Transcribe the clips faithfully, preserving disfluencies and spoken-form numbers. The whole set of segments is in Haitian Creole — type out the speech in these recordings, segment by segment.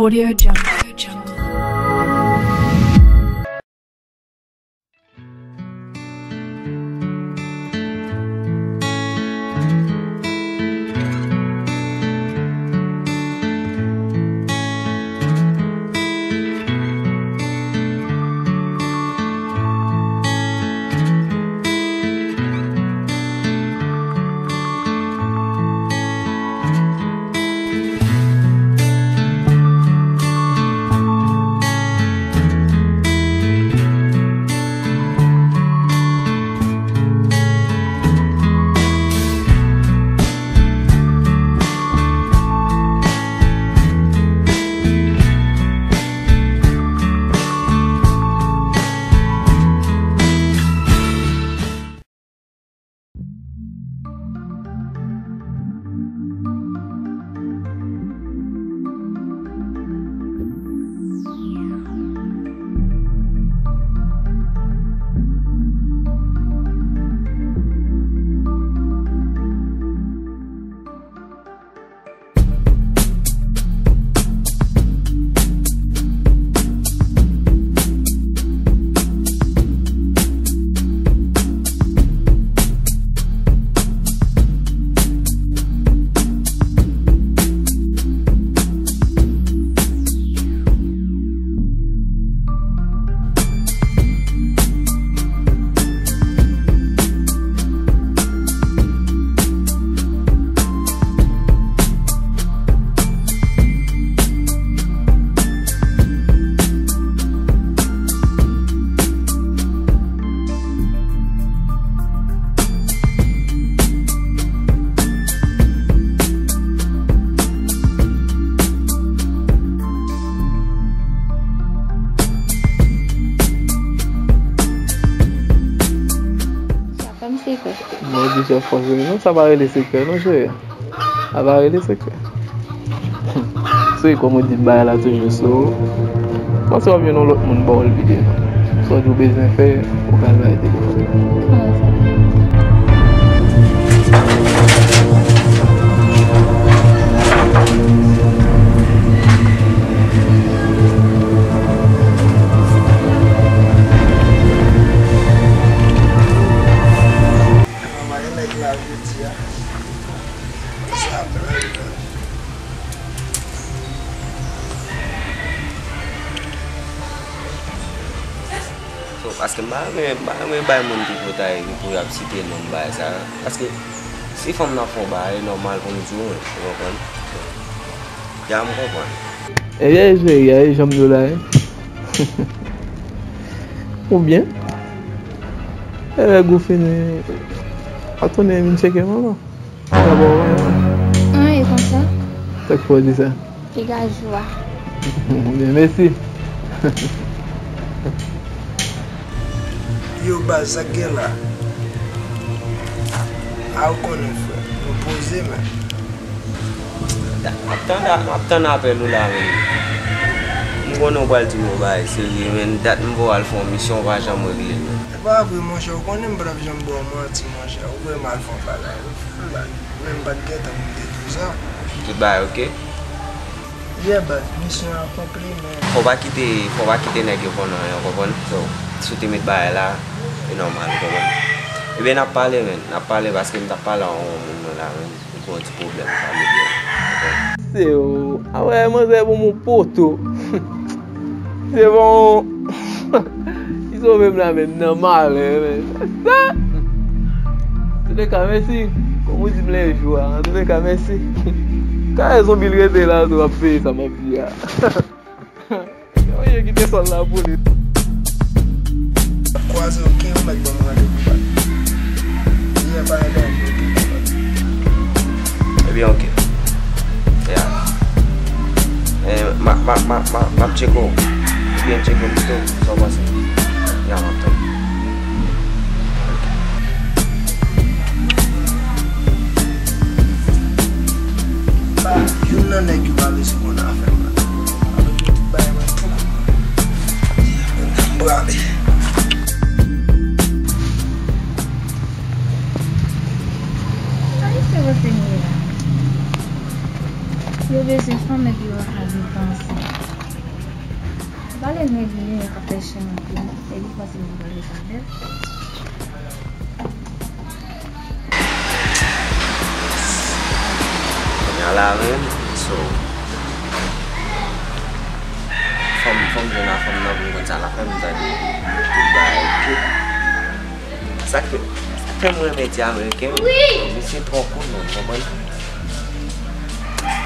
Audio Jungle. Sa pa m sekrè. Mwen di se fòs wi, non, sa pa rele sekrè, non, cheri. Sa pa rele sekrè. Sou kòm ou di bagay la toujou sou ou. Panse w ap jwenn yon lòt moun ba w l vide. Sa w di w bezwen fè, ou ka al bay telefòn. Kòman sa? Travay nèg la jodi a. Sa blan. So, paske m pa renmen, m pa renmen bay moun tout votay pou y ap site non m bagay sa. Paske si fanm nan fè yon bagay, e nòmal pou m di w, ou konprann? So, ya m konprann. Ebyen, cheri, a, e janm yo la, wi. Ou byen? E lè gou fini, pa tounen vin tcheke m ankò. Sa bon, wi. An, e konsa? Sa k fè w di sa? Piga jou a. Byen, mèsi. Yo, baz, sa k gen la? A, ou konnen, frè. Nou poze, men. M ap tann, m ap tann apèl ou la, men. M konnen w pral di m yon bagay serye, men dat m voye w al fè yon misyon, w pa janm regle l, men. E pa vre, monchè, ou konnen m p ap janm ba w manti, monchè. Ou voye m al fè yon bagay, wi, frè, baz. Men m pa t gentan pou m te di w sa. Tout bagay oke? Yeah, baz, misyon akonpli, men. Fò w pa kite, fò w pa kite nèg yo konnen anyen, w konprann? So, si w te met bagay la, e nòmal, w konprann? Ebyen, n ap pale, men. N ap pale paske m t ap pale a yon moun nan la, men. Li gen yon ti pwoblèm familyal. Se ou. A wè, manzè ban m yon poto. Se bon. Li sove m la, men, nan malè, men. Sa! Antouka, mèsi. Kòm ou di m lè jou a. Antouka, mèsi. Kay zonbi l rete la, tou ap peye sa m ap di a. Yo, yo kite sòl la pou li. Kwaze, oke, ou mèt ban m randevou, baz. Yè pa gen danje, oke, baz. Ebyen, oke. Ya. Eh, ma, ma, ma, ma, m ap tcheke w. Oubyen tcheke m pito, sa w panse? Ya, m ap tann. Youn nan nèg yo pa vle sou konn afè m la. Avèk yo tout bagay mwen poko. Ann prale. Sa misye panse m ye la? Yo bezwen fanm epi yo pa ka depanse. Pale nèg li, yo ka fè chen anpil. Epi panse yo pral ret avè l. Kounye a la menm, so, fò m, fò m jwenn a fanm nan pou m konn sa l ap fè, m tande tout bagay, ok. Sa k fè, sa k fè m renmen ti Ameriken yo. Misye twò cool, man, w konprann?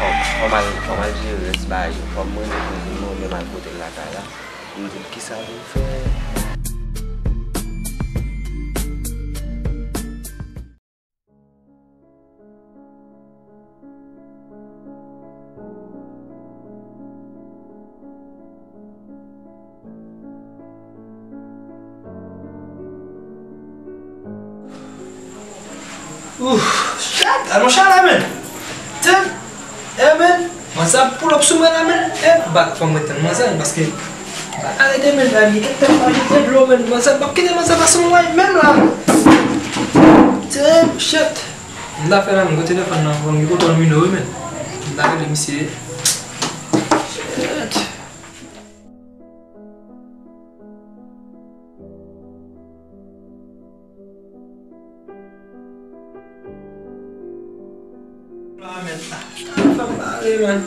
Fò, fò m al, fò m al jere rès bagay yo. Fò m renmen kouzin mwen, oubyen m al kote l lakay la. M di l kisa l vin fè. Ouf, shit, alon chala, man. Damn. Eh, man, manzè ap pull up sou mwen la, man. Eh, bat, fò mwen tann manzè, paske bat arete, man, la, li te tèt mwen, li te dlo, man. Manzè, m p ap kite manzè pase mwen, menm la. Damn, shit. M ta fè la, m gen telefòn nan, fò m gen kontwòl minè, wi, man. M ta rele misye. Shit. La, men, ah, fè m pale, men.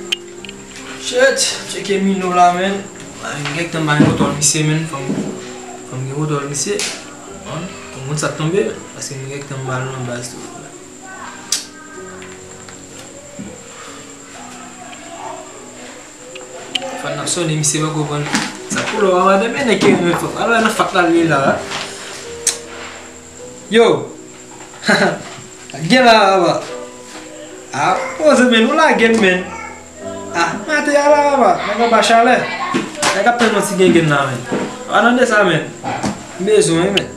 Shit, tcheke Mino la, men. Ah, m gen tan bay kontwòl misye, men. Fò m, fò m gen kontwòl misye. Bon, fò m konn sa k tonbe, men. Paske m gen tan ba l nan baz tou. Fò n ap sonnen, misye poko konn sa pou lò a madanm, men nèg ki renmen fòk. Alò, nan fak la, li la. Yo! Gen la, papa. Ah, poze, men, nou lage m, men. Ah, maten a la, papa. Nèg anba chalè. Nèg ap tann yon ti gengen la, men. Pa tande sa, men. M bezwen, men.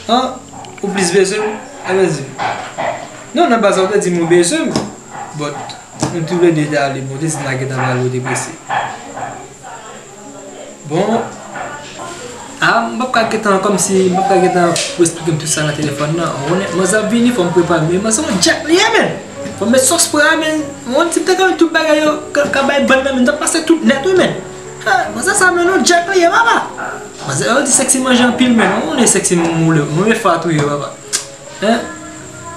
An, ou plis bezwen m? Anben di m. Non, nan baz la, ou te di m ou bezwen m. But, nou toulède te ale, bon, ou te di n a gentan pale, ou te prese. Bon, a, m p ap ka gentan, kòmsi, m p ap ka gentan pou esplike m tout sa nan telefòn nan. Ou konnen, manzè ap vini, fò m prepare m. Men manzè, yon djèk li ye, men. Fò m met sòs pre a, men. Ou konnen, si m te konn tout bagay yo, ka, ka bay bann nan, men, m t ap pase tout nèt, wi, men. Ha, manzè sa, men, yon djèk li ye, papa. Manzè yo di sexy manje anpil, men. Ou konnen sexy mwen, mwen, mwen fat ou ye, papa. Hein?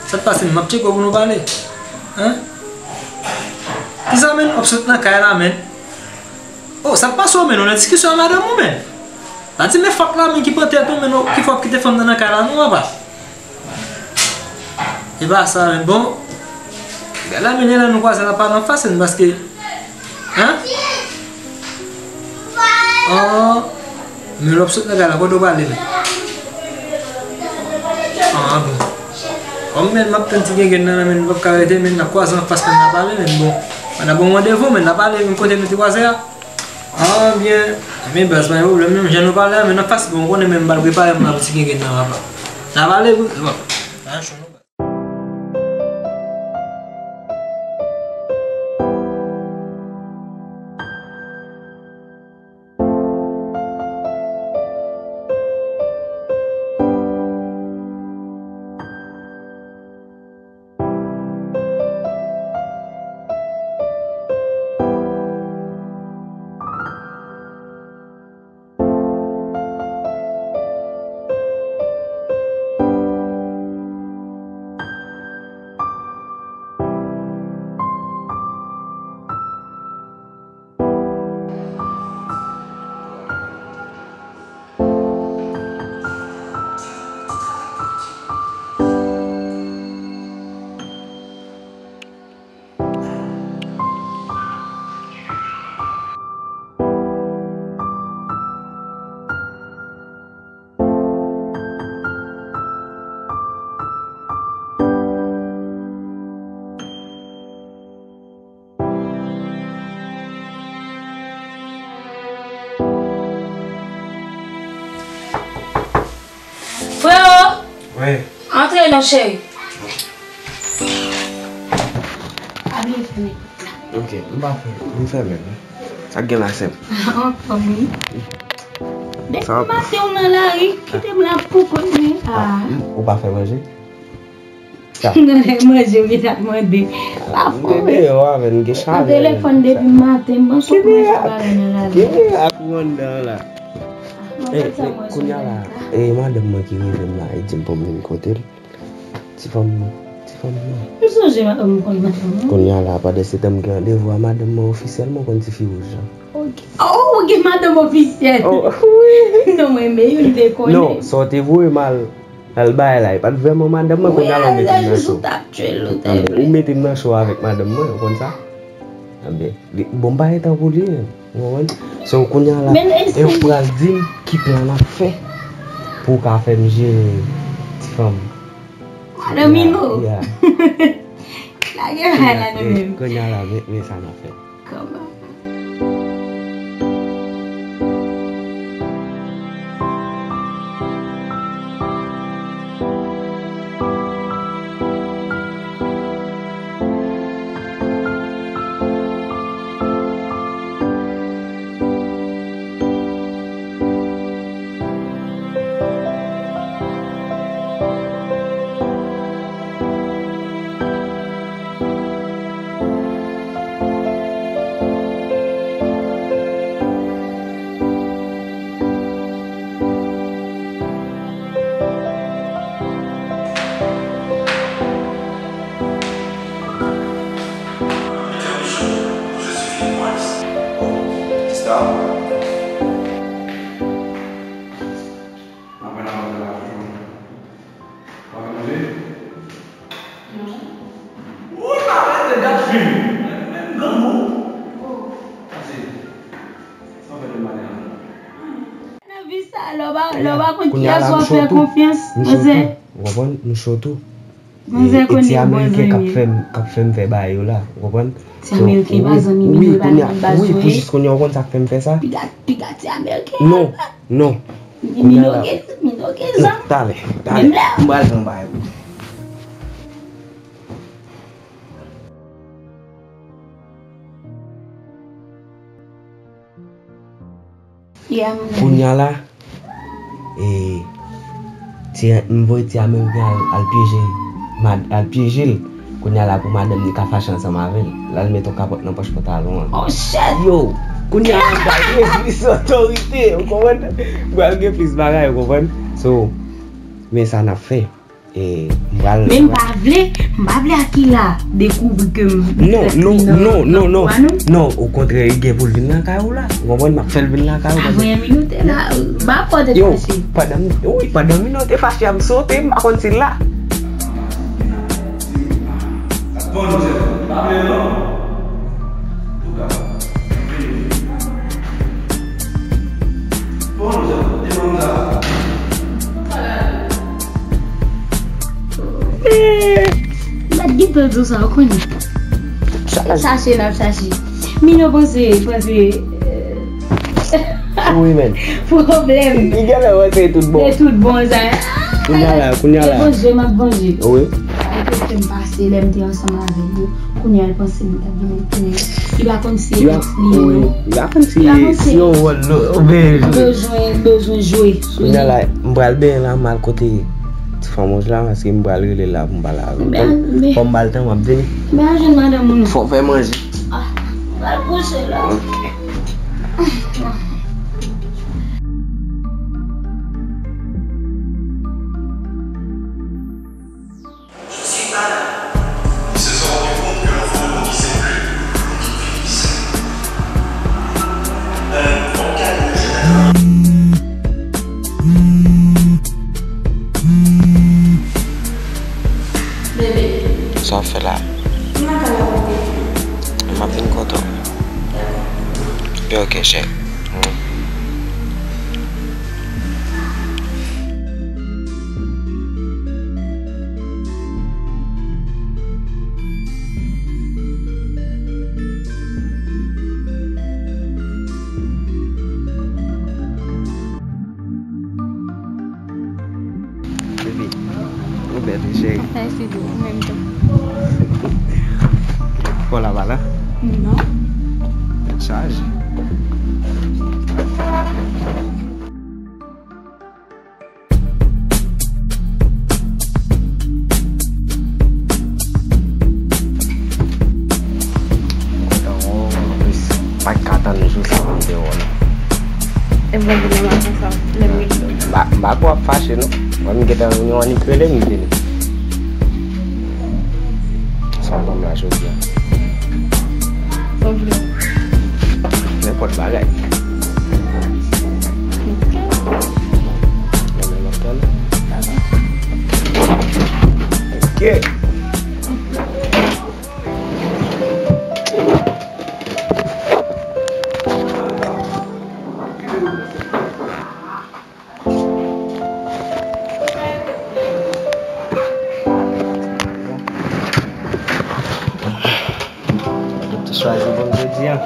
Sa k pase, m ap tcheke w pou nou pale. Hein? Kisa, men, w ap sot nan kay la, men? Oh, sa k pase w, men? Ou nan diskisyon ak madanm ou, men? Pa di men fòt la, men, ki pran tèt ou, men, ki fè w ap kite fanm nan nan kay la, non, papa. E pa sa, men, bon. Gade la, men, lè nou kwaze la pa nan fas, men, paske Hein? Oh, men lè w ap sot nan kay la, kote w prale, men? Ah, bon. Kòm, men, m ap tann ti gengen nan, men, m p ap ka rete, men, n ap kwaze anfas, men, n a pale, men, bon. N a bon randevou, men, n a pale, men, kote nou te kwaze a. Ah, byen. Men, baz, pa gen pwoblèm, men, jan nou pale a, men, anfas, bon, ou konnen, men, m pral prepare m la pou ti gengen nan, papa. N a pale, wi. Bon. Freo! Wi. Antre non, cheri. Pa bliye fèmen pòt la. Ok, m pa fè, m fèmen l. Sa k gen la, sè m? Anfòm, wi. Depi maten ou nan lari, kite m la pou kont mwen. Ah, ou pa fè manje? Sa. Nan lè manje, ou gentan ap mande. Pa fou, wi. Deyò avè n gen chalè. Nan telefòn depi maten, m panse w manje bagay nan lavi. Kenbe ak ou anndan la. Mwen konn sa mwen sonje la. E, madanm mwen ki rele m la, e di m pou m vin kote l. Ti fanm, ti fanm nan. M sonje m konn madanm mwen. Kounye a la, pandan se tan m gen randevou a madanm mwen ofisyèlman, ou konn ti fi wouj lan. Ok. Oh, ou gen madanm ofisyèl? Oh, wi. Non, mwen, men youn te konnen. Non, sa w te voye m al, al bay la, e pa t vrèman madanm mwen, kounye a la ou mete m nan cho. Ou mete m nan cho avèk madanm mwen, ou konn sa? Ebyen, li, bon, m pa gen tan pou li menm, ou konprann? So, kounye a la, e ou pral di m ki plan n ap fè pou w ka fè m jere ti fanm. Madanm Mino. Yeah. Lage bay la nou menm. Kounye a la, men, men sa n ap fè. Kòman? Ou pa rete gad fim. Menm granmoun. Pase. Sa w fè de maten an? Nan vi sa, lè w pa, lè w pa konn kiyès w ap fè konfyans, manzè. Ou konprann? M cho tou. Manzè konnen bon zanmi. K ap fè m, k ap fè m fè bagay yo la, ou konprann? Ti Ameriken pa zanmi Mino, e pa menm baz yo ye. Wi, pou jis kounye a, ou konn sa k fè m fè sa? Piga, piga ti Ameriken. Non, non. Mino gen, Mino gen zam. Talè, talè. M pral fè yon bagay pou ou. Kounye a la, e, ti, m voye ti Ameriken al, al pyeje, mad-, al pyeje l. Kounye a la pou madanm li ka fache ansanm avè l. L al met yon kapòt nan pòch pantalon an. Oh, shit! Yo, kounye a la m pral gen plis otorite, ou konprann? M pral gen plis bagay, ou konprann? So, men sa n ap fè. E, m pral... Men m pa vle, m pa vle Akila dekouvri ke m... Non, non, non, non, non. Non, okontrè, li gen pou l vin lakay ou la. Ou konprann? M ap fè l vin lakay ou. Avan Mino te la, m pa pòte fache. Yo, pandan, wi, pandan Mino te fache a, m sote, m pa konn si l la. Eh, m pa t gen tan di w sa, ou konnen. N ap chache, n ap chache. Mino panse, panse, eh, wi, men. Pwoblèm. Li genlè panse tout bon. Se tout bon, sa. Kounye a la, kounye a la. Se bon jwe, m ap bon jwe. Wi. Sa te fè m pase lè m te ansanm avè l yo. Kounye a, l panse m t ap vin retounen. Li pa konn si ex li ye, non. Li pa konn si, si yon wòl, non. Bezwen, bezwen jwe. Kounye a la, m pral benyen la, m al kote ti fanm wouj la, paske m pral rele l la pou m pale avè l. Fò m ba l tan, m ap vini. Men al jwenn madanm ou non. Fò w fè manje. Ah, m pral kouche la. Ok. Bebe. Sa w ap fè la? M lakay la, bebe. M ap vin kote w. Dakò. Bebe, ok, chè. Bebe, ou bèl, wi, cheri. Mèsi tou, ou menm tou. Kò la pa la? Non. Tèt chaje. E m vin nan maten sa, lè m rele w. M pa, m pa kwè w ap fache, non. Mwen, m gentan, yon annik rele m, m vini. Sa w ban m la jodi a? Sa w vle? Nenpòt bagay. Ok. Nan men lòt tan. Ok. Mwen te chwazi bon jodi a.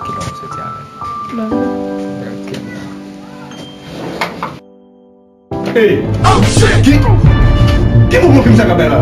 Kilè w soti avè l? Lòt jou. Ok. Hey! Oh, shit! Ki, ki mouvman fim sa k ap bay la?